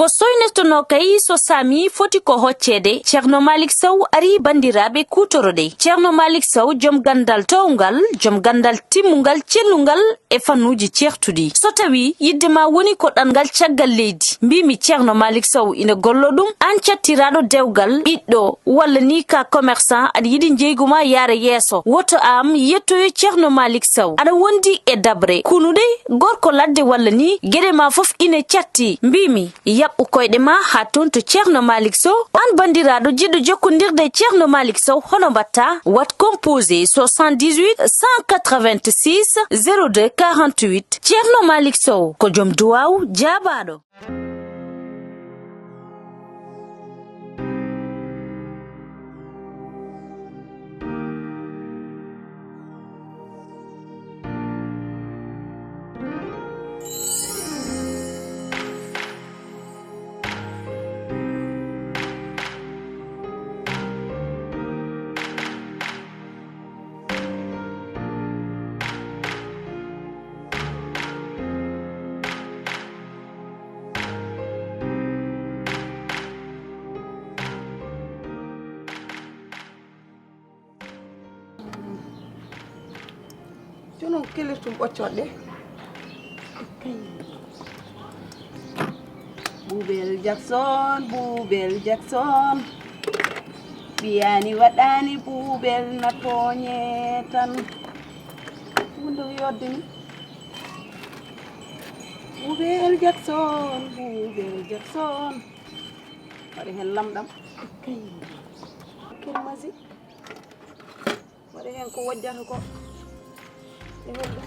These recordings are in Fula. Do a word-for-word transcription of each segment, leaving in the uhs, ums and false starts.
Ko soynetonoo kay so saami foti ko hocceede, Ceerno Maalik Sow arii banndiraaɓe kuutoroɗe. Ceerno Maalik Sow, jom ganndal toowngal, jom ganndal timmungal, cellungal e fannuuji ceertuɗi. So tawii yiɗde ma woni ko ɗanngal caggal leydi, mbiimi Ceerno Maalik Sow ina golloo ɗum, aan cattiraaɗo dewgal, ɓiɗɗo, walla ni ka commerçant, aɗa yiɗi njeygu ma yaara yeeso, woto am yettoyo Ceerno Maalik Sow. Aɗa wondi e daɓre, kunuɗe, gorko ladde walla ni, geɗe ma fof ina catti. Mbiimi, yaɓɓu koyɗe ma haa toon to Ceerno Maalik Sow. Aan banndiraaɗo jiɗɗo jokkondirde e Ceerno Maalik Sow, hono mbaɗtaa? Waɗ composé soixante-dix-huit cent quatre-vingt-six zéro deux quarante-huit. Ceerno Maalik Sow ko jom duwaaw jaabaaɗo. Jono kelirtum ɓoccoɗe. Buubel Jackson, Buubel Jackson. Ɓiyaani waɗaani Buubel na tooñe tan. Ɗum ɗo yodde ni. Buubel Jackson, Buubel Jackson. Waɗi heen lamɗam. Kay. Kermasi. Waɗi heen ko wojjata ko. E holɗum?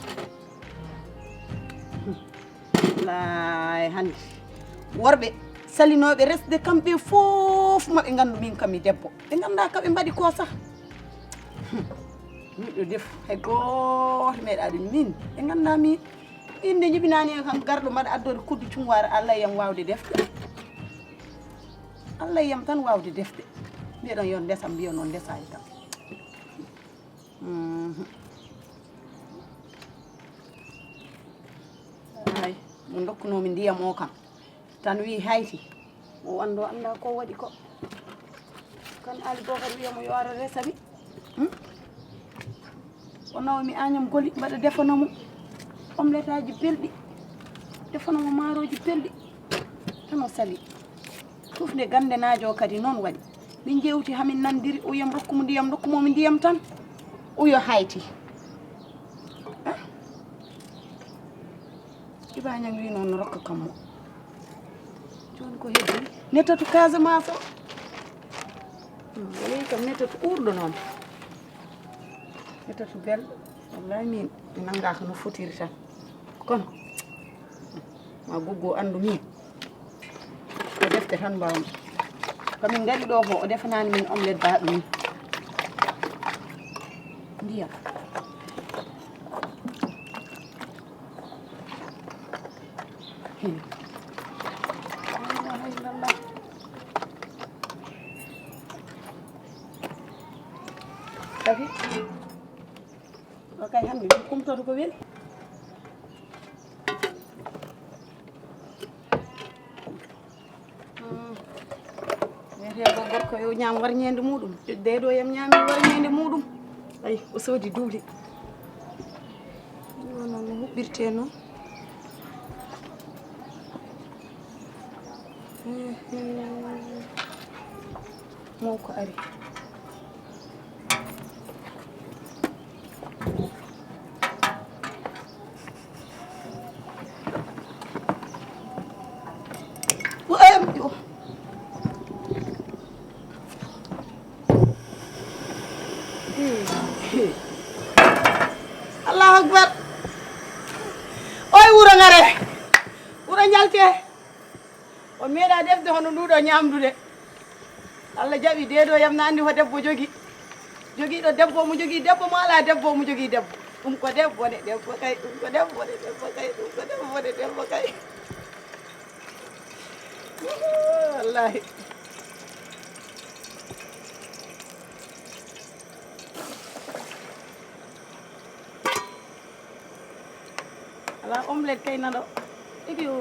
Laay hannde. Worɓe salinooɓe resde kamɓe fof maɓe nganndu min kam mi debbo. Ɓe nganndaa ka ɓe mbaɗi ko sah. Miɗo def hay gooto meeɗa ɗum min. Ɓe nganndaa min. Min nde jibinaani en kam garɗo mbaɗa addode kuddu cunwaare Allah yam waawde defde. Allah yam tan waawde defde. Mbiyeɗon yo ndesam, mbiyon noon ndesaani kam. Mhm. Ay, mo ndokkunoomi ndiyam o kam. Tan wi hayti. O wando annda ko waɗi ko. Kan Ali Bokar wiyamo yo ara resa mi. Hmm? O nawa mi añam goli mbaɗa defana mo. Omletaji belɗi. Defana mo maaroji belɗi. Tan o sali. Tufnde gannde naajo kadi noon waɗi. Min njeewti hamin nanndiri, o wiyam rokku mo ndiyam, rokku mo mi ndiyam tan. Uyo hayti. Ah? Iba Ñaŋ wi noon no rokka kam mo. Jooni ko heddi? Netatu Casamance o. Hmm, o yehi kam netatu uurɗo noon. Netatu belɗo. Wallahi min mi nanngaaka no fotiri tan. Kono ma goggo anndu min. Ko defte tan mbawmi. Ko min ngari ɗo ko o defanaani min omelette baɗo ni. Ndiyam. Hin. La ilaha illallah. Tafi. O kay hannde min kumtoto ko weli. Mm. Wiyetee ko gorko yo ñaam warñeende muɗum. Deedo yam ñaami warñeende muɗum. Ay, o soodi duuli. Ɗum noon no huɓɓirtee noon. Mawko ari. Em, yo. Allahu Akbar. Oy wuro ngare. Wuro njalte. On meeɗa defde hono nduɗo ñamdude. Allah jaɓi deedo yam na anndi ko debbo jogi. Jogiiɗo debbo mo jogii debbo mo alaa debbo mo jogii debbo. Ɗum ko debbo ne debbo kay, ɗum ko debbo ne debbo kay, ɗum ko debbo ne debbo kay. Wallahi. Ala omelette kay nano. Egi o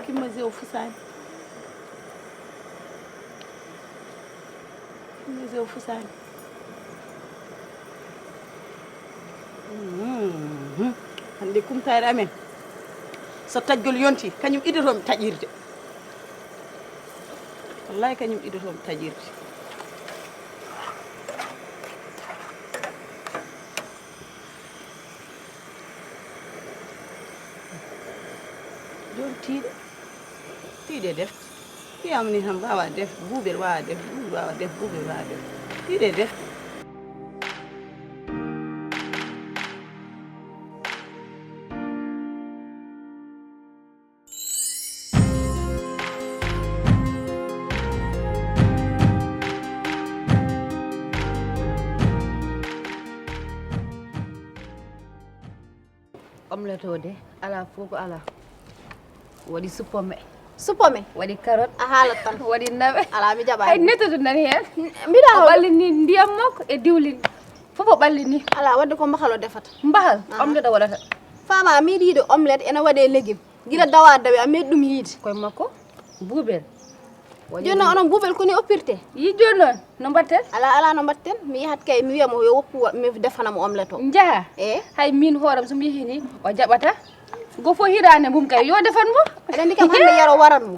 kimma je o fusaani. Mise o fusaani. Mhm. Hannde kumtaare amen, so taƴgol yonti, kañum idotoomi taƴirde. Wallaay, kañum idotoomi taƴirde. Jooni tiiɗe, tiiɗe def. Wiyama ni tan mbawa def, buubel wawa def, buubel wawa def, buubel wawa def. Tiiɗe def. Omelette o de, alaa fof ko alaa. Waɗi suppome. Suppome? Waɗi carotte. A haalat tan. Waɗi nawe. Alaa, mi jaɓaani. Hay netoto nani heen. Mbiɗa o ɓallini ndiyam makko e diwlin. Fof o ɓallini. Alaa, waɗde ko mbahal o defata. Mbahal? Aha. Omelette o waɗata. Faama, a meeɗi yiide omelette ene waɗe légume. Gila dawa dawi, a meeɗi ɗum yiide. Koye makko? Buubel. Jooni noon, onon buubel ko ni oppirte? Yi jooni noon, no mbaɗten? Alaa, alaa no mbaɗten. Mi yahat kay, mi wiya mo yo woppu, wa-, mi defana mo omelette o. Njaha? Eh? Hay miin hooram so mi yehii ni, o jaɓata. Go fof hiraande mum kay, yo defan mo. Aɗa anndi kam hannde Yero waran mo.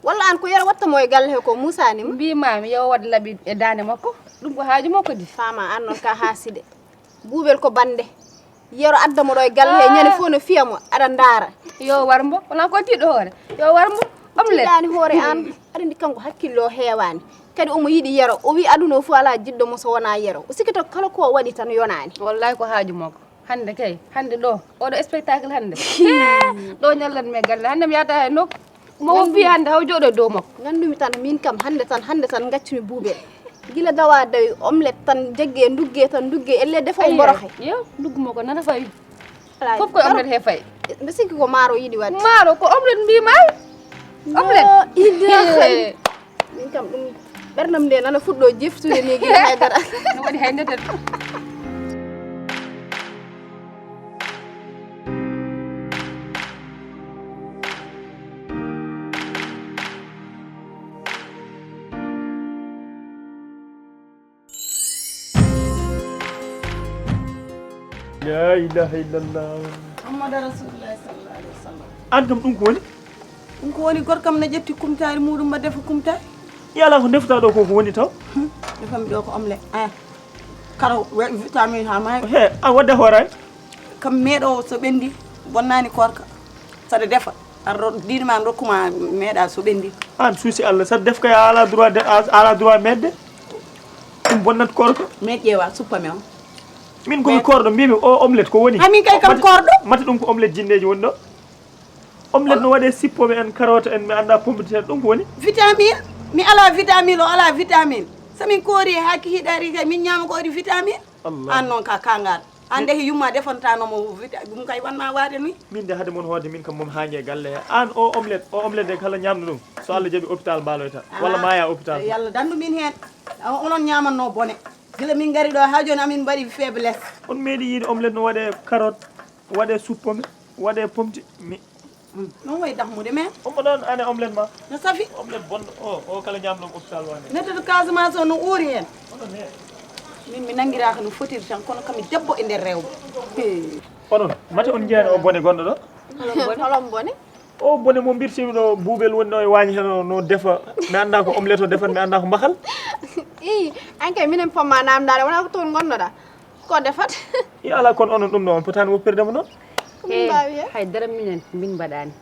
Walla aan ko Yero watta mo e galle he ko musaani mo? Mbiimaami yo waɗ laɓi e daande makko. Ɗum ko haaju makko di. Faama aan noon ka haaside. Buubel ko bannde. Yero adda mo ɗo e galle he, ñande fof no fiya mo, aɗa ndaara. Yo war mbo, wonaa ko tiiɗo hoore. Yo war mbo, omelette. Tiiɗaani hoore aan, aɗa anndi kanko hakkille o heewaani. Kadi omo yiɗi Yero, o wi aduna o fof alaa jiɗɗo mo so wonaa Yero. O sikkata kala ko o waɗi tan yonaani. Wallaay ko haaju makko. Hannde kay, hannde ɗo, oɗo spectacle hannde. Hee, ɗo ñallan mi e galle, hannde mi yahata he nokku. Mo woppi hannde haw jooɗo e dow makko. Nganndumi tan, miin kam hannde tan, hannde tan ngaccumi buubel. Gila dawa dawi, omelette tan, jegge, ndugge tan, ndugge, elle defo mboroxe. Yo, nduggu mo ko nana fawi. Alaa, fof koye omelette he fayi. Mbe sikki ko maaro yiɗi waɗde. Maaro ko omelette mbiimaami. Omelette. Min kam ɗum, ɓernam nde nana fuɗɗo jeftude ni gila haydara. No waɗi hay ndete ɗum. La ilaha illallah. Muhammadu Rasulullah sallallahu alaihi wasallam. An kam ɗum ko woni? Ɗum ko woni, gorkam na ƴetti kumtaari muɗum ma defa kumtaari. Yala ko defta ɗo ko ko woni taw? Hmm, defam ɗo ko omelette. Ah. Kara we-, vitamine ha maayi. He, a wadde hoore. Kam meeɗo so ɓendi bonnani korka. Saɗa defa. Ar ro-, diine ma rokkuma meeɗa so ɓendi. An suusi Allah, saɗa def kay a ala droit de, a ala droit meeɗde. Ɗum bonnat korka. Meeɗ ƴeewa suppame on. Min komi korɗo, mbimi o omelette ko woni? Ha min kay kam korɗo. Mata ɗum ko omelette jinneji woni ɗo. Omelette no waɗe suppome en, carotte en, mi anda pomme de terre, ɗum ko woni? Vitamine. Mi ala vitamine, o ala vitamine. So min koori e haaki hiɗari kay, min ñaama ko waɗi vitamine. Allah. An noon ka kangal. An de yumma defantanoma vita-, ɗum kay wanma waade ni. Min de hade mon hoorde min kam momi haange e galle he. An o omelette, o omelette de kala ñamɗo ɗum. So Allah jaɓi hôpital mbaloyta. Ah, walla maya hôpital. Yalla dandu min heen. O-, onon ñamanno bone. Gila min ngari ɗo ha jooni amin mbaɗi faiblesse. On meeɗi yiide omelette no waɗe carotte, waɗe suppome, waɗe pomti. Mi Mm. Noon wayi dahmude men. Umma ɗoon ane omelette ma. No safi. Omelette bonɗo o, o kala ñaamɗo hôpital wande. Neɗɗo to Casamance o no uuri heen. Onon ne. Min mi nanngiraaka no fotiri tan, kono kam mi debbo e nder rewɓe. Hee. Onon, mate on njiyaani o bone gonɗo ɗo? Holon bone? Holon bone? O bone mo mbirtimi ɗo, buubel woni ɗo e waañi heen, no defa. Mi anndaa ko omelette o defat, mi anndaa ko mbahal. Ii, an kay minen pomma naamndaade, wonaa ko toon ngonnoɗaa. Ko defat? I ala kon onon ɗum ɗo on potaani woppirde mo noon. Ko min mbaawi heen? Hay dara minen min mbaɗaani.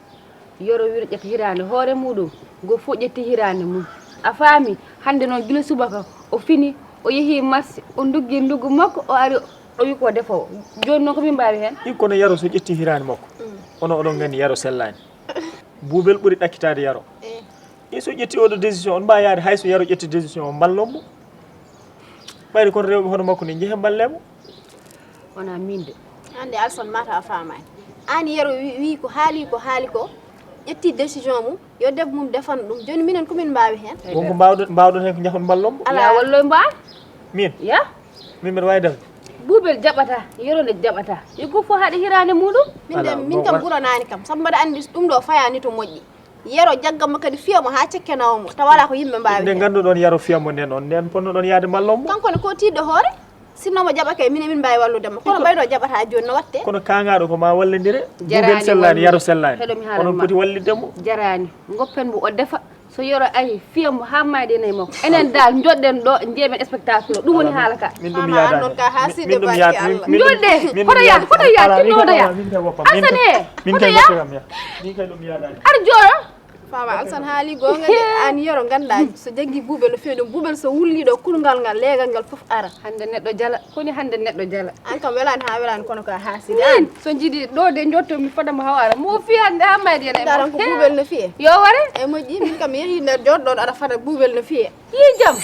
Yero wiro ƴetti hiraande hoore muɗum, go fof ƴetti hiraande mum. A faami? Hannde noon gila subaka, o fini, o yehi marché, o nduggi nduggu makko, o ari, o wi ko defo. Jooni noon ko min mbaawi heen? I kono Yero so ƴetti hiraande makko, mm, ono oɗon nganndi Yero sellaani. Buubel ɓuri ɗakkitaade Yero. Eh. E so ƴetti oɗo décision, on mbaawi yaade hay so Yero ƴetti décision, on mballon mo. Ɓayri kon rewɓe hono makko ne, njehen mballee mo. Wona min de. Hannde Alson mata a faamaani. Aan Yero wi-, wi ko haali, ko haali ko, ƴetti décision mum, yo debbo mum defan ɗum. Jooni minen ko min mbaawi heen? Wonko mbaawɗon, mbaawɗon heen ko njahon mballon mo? Alaa. Ya walloy mbo aan? Min? Ya? Min mbeɗa waawi defde? Buubel jaɓata, Yero ne jaɓata. Yo gooto fof haɗa hiraande muɗum. Min de, alaa, min kam ɓuranaani kam. Sabu mbaɗa anndi ɗum ɗo fayaani to moƴƴi. Yero jagga mo kadi, fiya mo haa cekkenowo mo, tawa alaa ko yimɓe mbaawi Nde heen. Ngannduɗon Yero fiya mo nden, on nden ponnoɗon yaade mallon mo. Kanko ne ko tiiɗɗo hoore, sinno mo jaɓake, minen min mbaawi wallude mo. Kono mbayno jaɓata jooni no watte? Kono kaŋaaɗo ko ma wallondire. Jaraani Buubel sellaani, wallude. Yero sellaani. Heɗo mi haalana Onon ma. Poti wallitde mo. Jaraani. Ngoppen mo o defa. So Yero ari, fiya mo haa maayde e nayi makko. Enen dal njoɗɗen ɗo, njeemen spectacle o. Ɗum woni haala ka. Min ɗum Fama yaadaani. Annon ka haa Min- sidde min ɗum barke yaad- Allah. min- Njoɗɗe. min- Hoto yaa, hoto yaa, Ala, min tinno hoto kay- yaa. min kay woppa. Alsane. Min Hoto kay yaa. woppa kam yaa. Min kay ɗum yaadaani. Ar jooɗo. Fama Alsan haali goonga de, aan Yero nganndaa so jaggi buubel no feewi ɗum. Buubel so wulli ɗo, kurungal ngal, leegal ngal fof ara. Hannde neɗɗo jala, koni hannde neɗɗo jala. Aan kam welaani haa welaani, kono ko a haasidi. Aan so jiɗi ɗo de njotto mi fada mo haw ara. Mo fiya nde haa mayde ene. Daran ko buubel no fiye. Yo ware. E moƴƴi, min kam mi yehi nder jooɗɗo ɗo aɗa fada buubel no fiye. Yi jam.